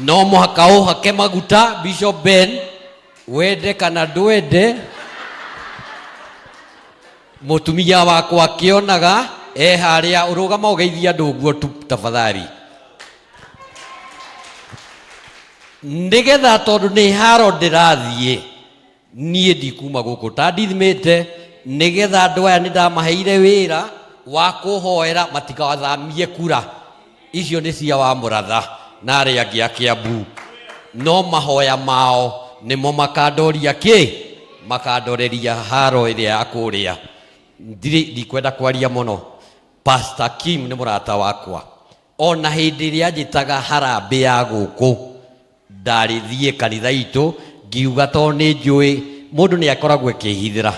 No mũhaka ũhake maguta Bishop Ben, wende kana ndwende. Mũtumia wakwa akĩonaga e harĩa, ũrũgama ũgeithie andũ ũguo tu tafadhali, nĩgetha tondũ nĩ haro ndĩrathiĩ niĩ ndikuma gũkũ ta ndithimĩte, nĩgetha andũ aya nĩ ndamaheire wĩra wa kũhoera matigathamie kura icio nĩ cia wa mũratha na arĩa angĩ a Kĩambu, no mahoya mao nĩmo makandoria kĩ makandoreria haro ĩrĩa ya kũrĩa. Ndirĩ ndikwenda kwaria mũno. Pastor Kim nĩ mũrata wakwa, ona hĩndĩ ĩrĩa anjĩtaga harambĩ ya gũkũ ndarĩ thiĩ kanitha itũ, ngiuga tondũ nĩ njũĩ mũndũ nĩ akoragwo akĩhithĩra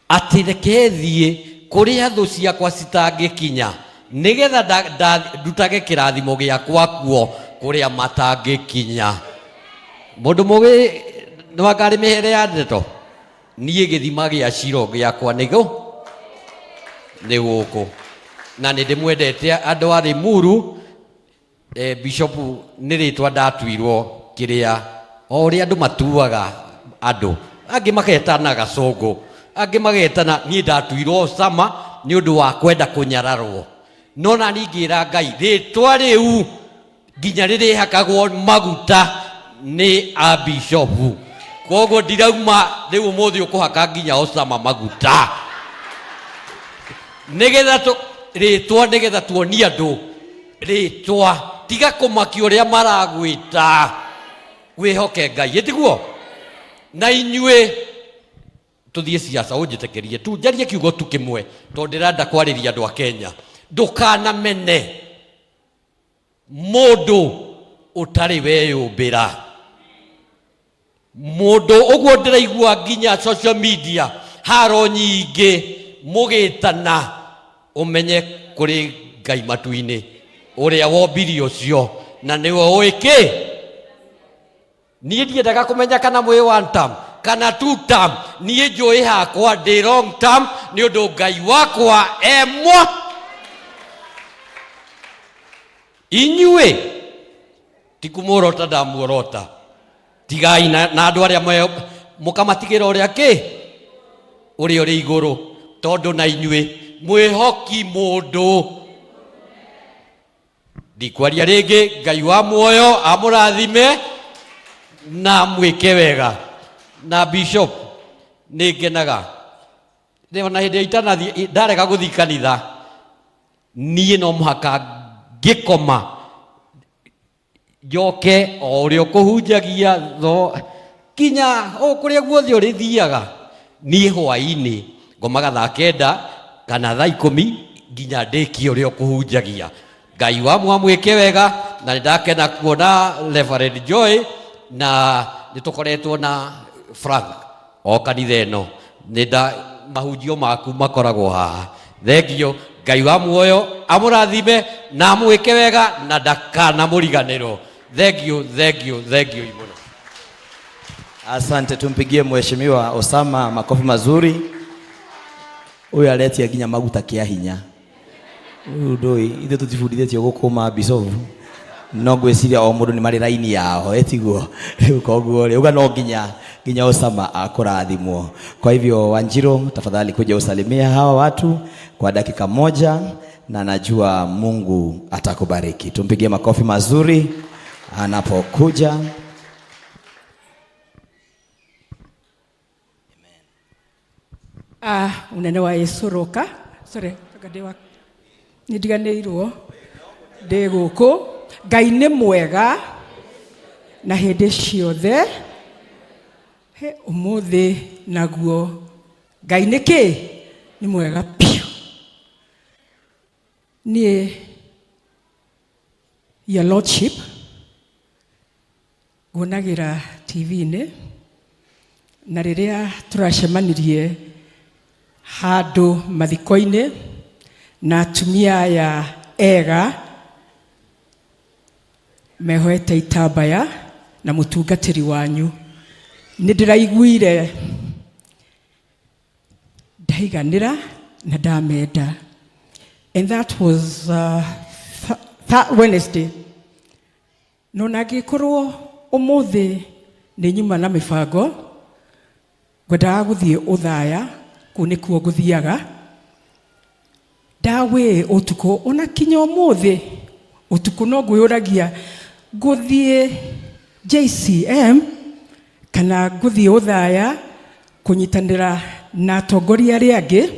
atĩ reke thiĩ kũrĩa thũ ciakwa citangĩkinya, nĩgetha ndutage kĩrathimo gĩakwa kuo kũrĩa matangĩkinya. Mũndũ mũgĩ nĩwangarĩ mĩhere ya ndeto, niĩ gĩthima gĩa ciro gĩakwa nĩ gũkũ, na nĩ ndĩmwendete andũ a Limuru. Bishop nĩ rĩtwa ndatuirwo kĩrĩa o ũrĩa andũ matuaga andũ angĩ magetana gacũngũ, angĩ magetana, niĩ ndatuirwo Osama nĩ ũndũ wa kwenda kũnyararwo, no na niĩ ngĩra Ngai rĩtwa rĩu nginya rĩrĩhakagwo maguta nĩ a bishopu, koguo ndirauma rĩu ũmũthĩ ũkũhaka nginya Osama maguta, nĩgetha rĩtwa, nĩgetha tuonie andũ rĩtwa, tiga kũmakia ũrĩa maragwĩta, wĩhoke Ngai ĩtiguo. Na inyuĩ tũthiĩ siasa, ũnjĩtĩkĩrie tu njarie kiugo tu kĩmwe tondũ ndĩrenda kwarĩria andũ a Kenya. Ndũkanamene mũndũ ũtarĩ weyũmbĩra mũndũ ũguo. Ndĩraigua nginya social media haro nyingĩ mũgĩtana, ũmenye kũrĩ Ngai matu-inĩ ũrĩa wombire ũcio na nĩwe ũĩ kĩ. Niĩ ndiendaga kũmenya kana mwĩ one term kana two term, niĩ njũĩ hakwa ndĩ long term, nĩ ũndũ Ngai wakwa emwa. Inyuĩ ti kũmuorota ndamuorota, tigai na andũ arĩa mũkamatigĩra ũrĩa kĩ ũrĩa ũrĩ igũrũ, tondũ na inyuĩ mwĩhoki mũndũ. Ndikwaria rĩngĩ. Ngai wa muoyo amũrathime na mwĩke wega. Na bishop, nĩ ngenaga ona hĩndĩ ĩrĩa itanathiĩ, ndarega gũthiĩ kanitha, niĩ no mũhaka ngĩkoma njoke o ũrĩa ũkũhunjagia tho kinya o kũrĩa guothe ũrĩthiaga. Niĩ hwaĩ-inĩ ngomaga thaa 9 kana thaa 10 nginya ndĩkie ũrĩa ũkũhunjagia. Ngai wa mwamwĩke wega, na nĩ ndakena kuona Reverend Joy, na nĩ tũkoretwo na Frank o kanitha ĩno, nĩ nda mahunjio maku makoragwo haha. Thengio, Ngai wa muoyo amũrathime na amwĩke wega na ndakanamũriganĩrwo. Thengio, thengio, thengio mũno. Asante, tumpigie Mheshimiwa Osama makofi mazuri. Huyu aretia nginya maguta kia hinya. Rĩu ndũĩ ithuĩ tũtibundithĩtio gũkũma bicobu, no ngwĩciria o mũndũ nĩ marĩ raini yao, ĩtiguo? Rĩu koguo rĩ uga no nginya Osama akũrathimwo. Kwa hivyo Wanjiru, tafadhali kuja usalimia hawa watu kwa dakika moja, na najua Mungu atakubariki. Tumpigie makofi mazuri anapokuja. Ah, unene wa Yesu roka. Sorry, anga ndĩ wa nĩ ndiganĩirwo ndĩ gũkũ. Ngai nĩ mwega na hĩndĩ ciothe. He ũmũthĩ naguo Ngai nĩ kĩ nĩ mwega biũ. Niĩ, Your Lordship, nguonagĩra TV-inĩ, na rĩrĩa tũracemanirie handũ mathiko-inĩ na atumia aya ega mehoete itambaya na mũtungatĩri wanyu, nĩ ndĩraiguire ndaiganĩra na ndamenda. And that was that Wednesday. No na angĩkorwo ũmũthĩ nĩ nyuma na mĩbango, ngwendaga gũthiĩ Ũthaya, kũu nĩkuo ngũthiaga, ndawĩ ũtukũ, ona kinya ũmũthĩ ũtukũ no ngwĩyũragia ngũthiĩ JCM kana ngũthiĩ Ũthaya kũnyitanĩra na atongoria arĩa angĩ.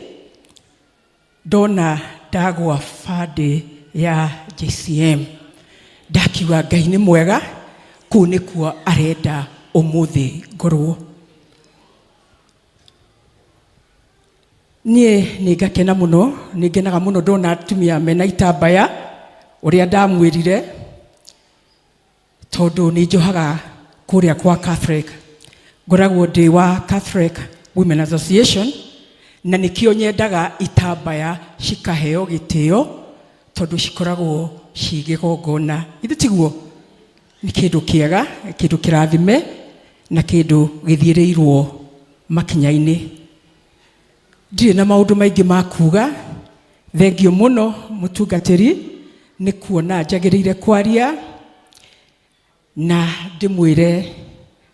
Ndona ndagwa bandĩ ya JCM, ndakiuga Ngai nĩ mwega, kũu nĩkuo arenda ũmũthĩ ngorwo. Niĩ nĩ ngakena mũno, nĩ ngenaga mũno ndona atumia mena itambaya, ũrĩa ndamwĩrire. Tondũ nĩ njohaga kũrĩa kwa Catholic, ngoragwo ndĩ wa Catholic Women Association, na nĩkĩo nyendaga itambaya cikaheo gĩtĩo, tondũ cikoragwo ci gĩgongona. Githĩ tiguo? Nĩ kĩndũ kĩega, kĩndũ kĩrathime, na kĩndũ gĩthiĩrĩirwo makinya-inĩ. Ndirĩ na maũndũ maingĩ ma kuga. Thengiũ mũno mũtungatĩri nĩ kuona njagĩrĩire kwaria, na ndĩmwĩre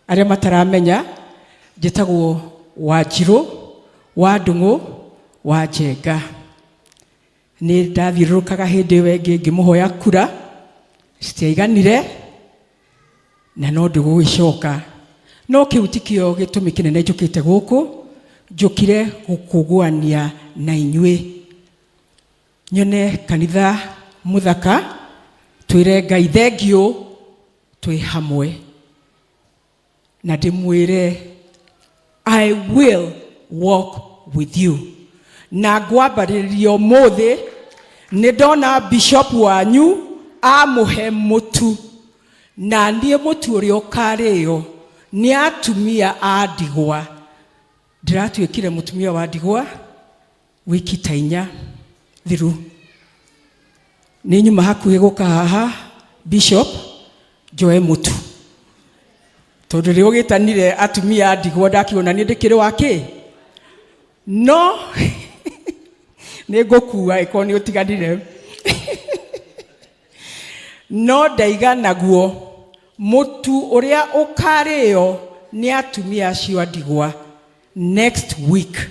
arĩa mataramenya, njĩtagwo Wanjirũ wa Ndung'u wa Njenga. Nĩ ndathiũrũrũkaga hĩndĩ ĩyo ĩngĩ ngĩmũhoya kura, citiaiganire, na no ndĩgũgĩcoka. No kĩu tikĩo gĩtũmi kĩnene njũkĩte gũkũ, njũkire gũkũgũania na inyuĩ. Nyone kanitha mũthaka, twĩre Ngai thengiũ twĩ hamwe. Na ndĩmwĩre I will walk with you. Na ngwambarĩria ũmũthĩ, nĩ ndona bishop wanyu amũhe mũtu. Na niĩ mũtu ũrĩa ũkarĩo nĩ atumia a ndigwa. Ndĩratuĩkire mũtumia wa ndigwa wiki ta inya thiru. Nĩ nyuma hakuhĩ gũka haha bishop njoe mũtu. Tondũ rĩrĩa ũgĩtanire atumia a ndigwa ndakiona niĩ ndĩkĩrĩ wa kĩ? No nĩ ngũkua ĩkorwo nĩ ũtiganire. No ndaiga naguo mũtu ũrĩa ũkarĩo nĩ atumia acio a ndigwa next week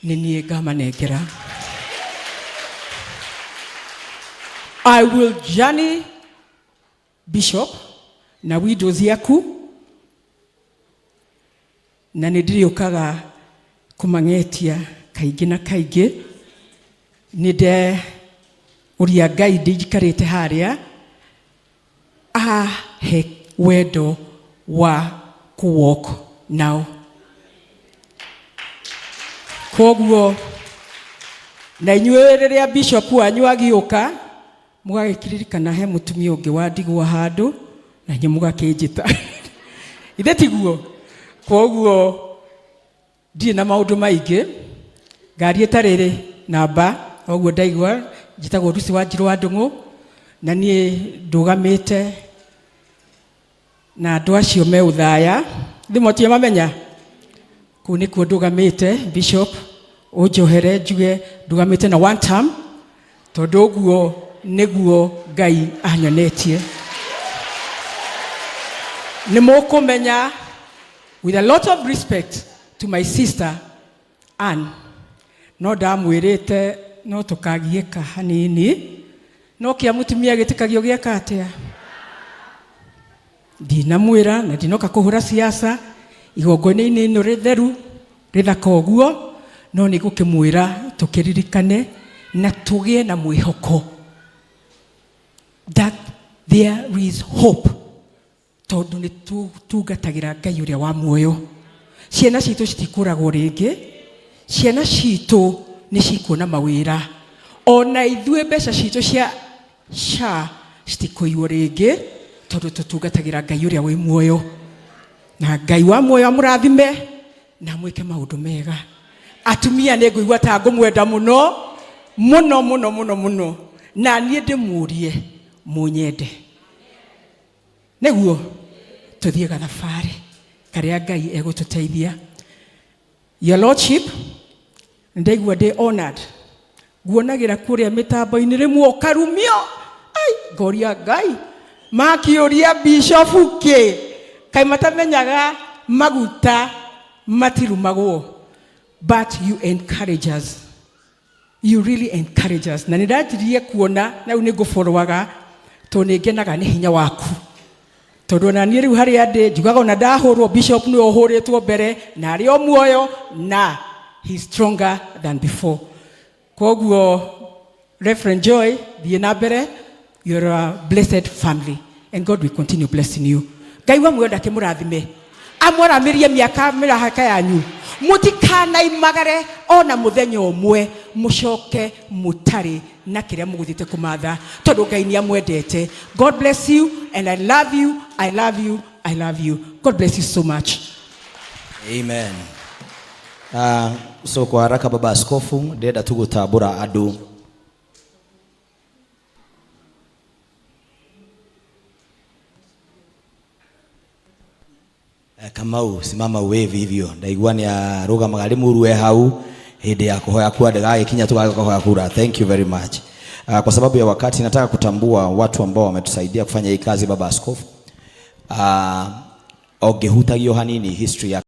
nĩ niĩ ngamanengera. I will journey bishop na widows yaku, na nĩ ndĩrĩũkaga kũmang'etia kaingĩ na kaingĩ. Nĩ ndeũria Ngai ndĩikarĩte harĩa ahe wendo wa kũ-walk nao. Koguo na inyuĩ rĩrĩa bishop wanyu agĩũka mũgagĩkiririkana he mũtumia ũngĩ wa ndigwa handũ na inyuĩ mũgakĩnjĩta. Ithe tiguo? Koguo ndirĩ na maũndũ maingĩ, ngari ĩtarĩ namba, ũguo ndaigua njĩtagwo Lucy Wanjirũ wa Ndung'u, na niĩ ndũgamĩte na andũ acio me Ũthaya, thimũ tia mamenya, kũu nĩkuo ndũgamĩte. Bishop ũnjohere njuge ndũgamĩte na one term, tondũ ũguo nĩguo Ngai anyonetie. Nĩ mũkũmenya, with a lot of respect to my sister Ann, no ndamwĩrĩte no tũkagiĩka hanini, no kĩa mũtumia gĩtĩkagio gĩeka atĩa? Ndinamwĩra na ndinoka kũhũra siasa igongona-inĩ ĩno rĩtheru rĩthaka ũguo, no nĩ ngũkĩmwĩra tũkĩririkane na tũgĩe na mwĩhoko that there is hope, tondũ nĩ tũtungatagĩra Ngai ũrĩa wa muoyo. Ciana citũ citikũragwo rĩngĩ, ciana citũ nĩ cikuona mawĩra, ona ithuĩ mbeca citũ cia SHA citikũiywo rĩngĩ, tondũ tũtungatagĩra Ngai ũrĩa wĩ muoyo. Na Ngai wa muoyo amũrathime na amwĩke maũndũ mega. Atumia nĩ ngũigua ta ngũmwenda mũno mũno mũno mũno mũno, na niĩ ndĩmũrie mũnyende nĩguo tũthiĩ gathabarĩ karĩa Ngai egũtũteithia. Your Lordship, ndaigua ndĩ honored nguonagĩra kũrĩa mĩtambo-inĩ rĩmwe ũkarumio, ai ngoria Ngai. Makiũria bishofu kĩ, kaĩ matamenyaga maguta matirumagwo. But you encourage us, you really encourage us. Na nĩ ndanjirie kuona na rĩu nĩ ngũborowaga tondũ nĩ ngenaga nĩ hinya waku, tondũ ona niĩ rĩu harĩa ndĩ njugaga ona ndahũrwo, bishop nĩwe ũhũrĩtwo mbere na arĩ o muoyo na he stronger than before. Koguo Reverend Joy, thiĩ na mbere. You're a blessed family and God will continue blessing you. Ngai wa muoyo ndakĩmũrathime, amwaramĩrie mĩaka mĩrahaka yanyu, mũtikanaimagare ona mũthenya ũmwe mũcoke mũtarĩ na kĩrĩa mũgũthiĩte kũmatha, tondũ Ngai nĩ amwendete. God bless you and I love you, I love you, I love you. God bless you so much. Amen. So kwa haraka, baba askofu, ndĩrenda tu gũtambũra andũ. Kamau, simama wave hivyo. Ndaigua nĩ arũgamaga arĩ mũru e hau hĩndĩ ya kũhoya kura, ndagagĩkinya tũgagĩka kura. Thank you very much. Kwa sababu ya wakati nataka kutambua watu ambao wametusaidia kufanya hii kazi, baba askofu. Ongĩhutagio hanini history ya